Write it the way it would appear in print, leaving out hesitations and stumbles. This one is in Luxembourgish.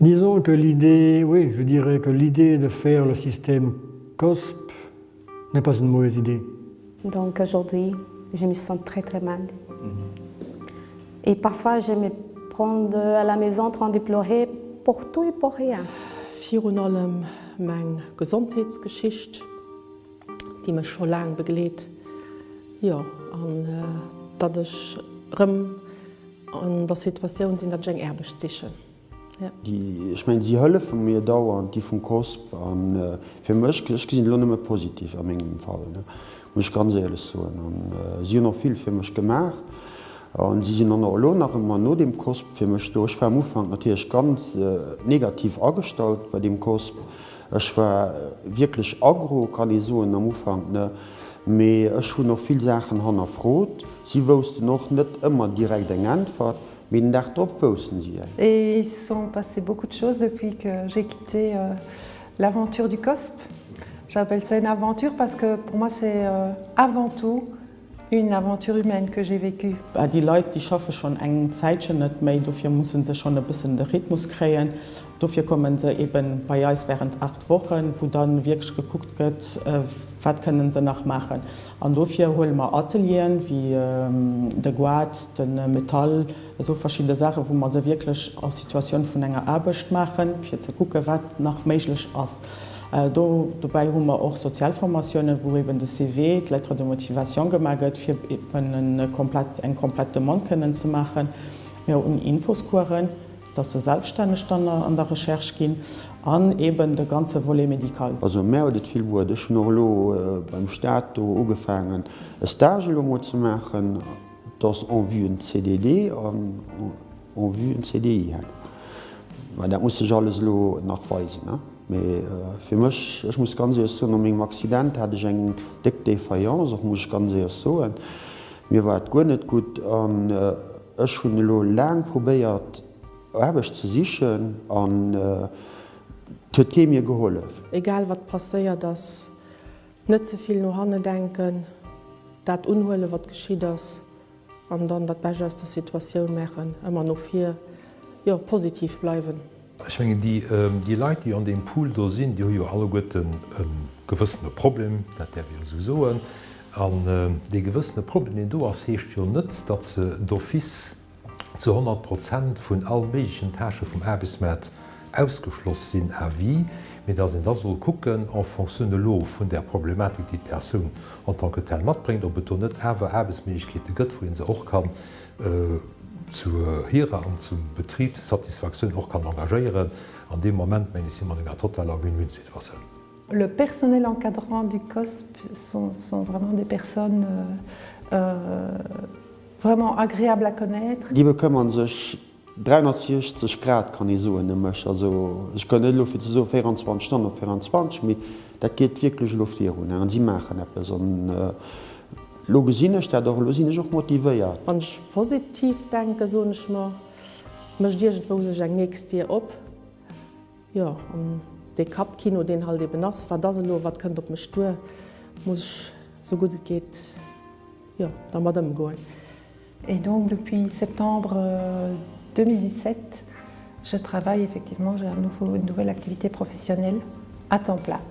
Disons que l'idée, oui, je dirais que l'idée de faire le système COSP n'est pas une mauvaise idée. Donc aujourd'hui, je me sens très très mal. Et parfois je me prends à la maison en train de pleurer pour tout et pour rien. Virun allem meng Gesondheetsgeschicht, déi mech scho laang begleet, jo, an datt ech rëm an der Situatioun sinn, datt ech eng Aarbecht sichen. Ech mengen, si hëllefe mir dauernd, déi vum COSP. A fir mech, ech gesinn et elo nëmme positiv a mengem Fall, muss ech ganz éierlech soen. A si hunn och vill fir mech gemaach a si sinn och elo nach ëmmer no deem COSP fir mech do. Ech war am Ufank natierlech ganz negativ agestallt bei deem COSP. Ech war wierklech aggro, kann ee soen, am Ufank, ne. Mee ech hunn och vill Saachen hannerfrot. Si woussten och net ëmmer direkt eng Äntwert. Mee den Dag drop woussten si eng. Et il se sont passé beaucoup de choses depuis que j'ai quitté l'aventure du COSP. J'appelle ça une aventure parce que pour moi c'est avant tout une aventure humaine que j'ai vécue. Déi Leit, déi schaffe schonn eng Zäitchen net méi, dofir musse se schonn e bëssen de Rhythmus kréien. Dofir komme se eeben bei eis während 8 Wochen, wou da wierklech gekuckt gëtt, wat kënnen se nach maachen. An dofir huele mer Atelieren, wéi de Goart, de Metall, esou verschidde Saachen, wou mer se wierklech en Situatioun vun enger Aarbecht maachen, fir ze kucken, wat nach méiglech ass. Do dobäi hu mer och Sozialformatiounen, wou eben de CV, d'Lettre de motivation gemaach gëtt, fir eben e komplett, eng komplett Demande kënnen ze maachen. Mir hunn Infoscoursen. dass se selbststänneg dann an der Recherche ginn an eben de ganze Volet médical. Also mär huet et vill bruet. Ech hunn och elo beim Staat do ugefaangen e Stage elo mol ze maachen, et ass en vue en CDD an en vue en CDI herno. Mä dat muss sech alles elo nach weisen, ne. Mee fir mech, ech muss ganz éierlech soen, no mengem Accident hat ech eng déck Défaillance och, muss ech ganz éierlech soen. Mir war et guer net gutt an ech hunn elo laang probéiert Aarbecht ze sichen an et huet kee mir gehollef. Egal wat passéiert ass, net ze vill no hanne denken, dat unhuelen wat geschitt ass an dann dat Bescht aus der Situatioun maachen, ëmmer no vir, jo positiv bleiwen. Ech mengen, déi Leit, déi an deem Pool do sinn, déi hu jo alleguerten e gewëssene Problem, dat däerf ee jo esou soen. An dee gewëssene Problem, deen do ass, heescht jo net, datt se d'office zu 100 Prozent vun all méiglechen Tâchë vum Aarbechtsmaart ausgeschloss sinn à vie, mee datt een da soll kucken, en fonction elo vun där Problematik, déi d'Persoun en tant que telle matbréngt, ob et do net awer Aarbechtsméiglechkeete gëtt, wou ee se och kann zu hirer an zum Betrib Satisfaktioun och kann engagéieren. An deem Moment, mengen ech, si mer an enger totaler Win-win-Situatioun. Le personnel encadrant du COSP sont sont vraiment des personnes vraiment agréables à connaître. Déi bekëmmern sech 360 Grad, kann ee soen, ëm mech. Also ech kann net elo fir ze soen 24 Stonnen op 24, mee dat geet wierklech elo virun an si maachen eppes. An Elo gesinn ech dat och, elo sinn ech och motivéiert. Wann ech positiv denken, soen ech mer, mécht iergendwou sech eng nächst Dier op. Jo, an dee Kappkino, deen halt eben ass, wat ass elo, wat kënnt op mech duer, muss ech esou gutt et geet, jo, dermat ëmgoen. Et donc depuis septembre 2017, je travaille effectivement, j'ai un nouveau, une nouvelle activité professionnelle à temps plein.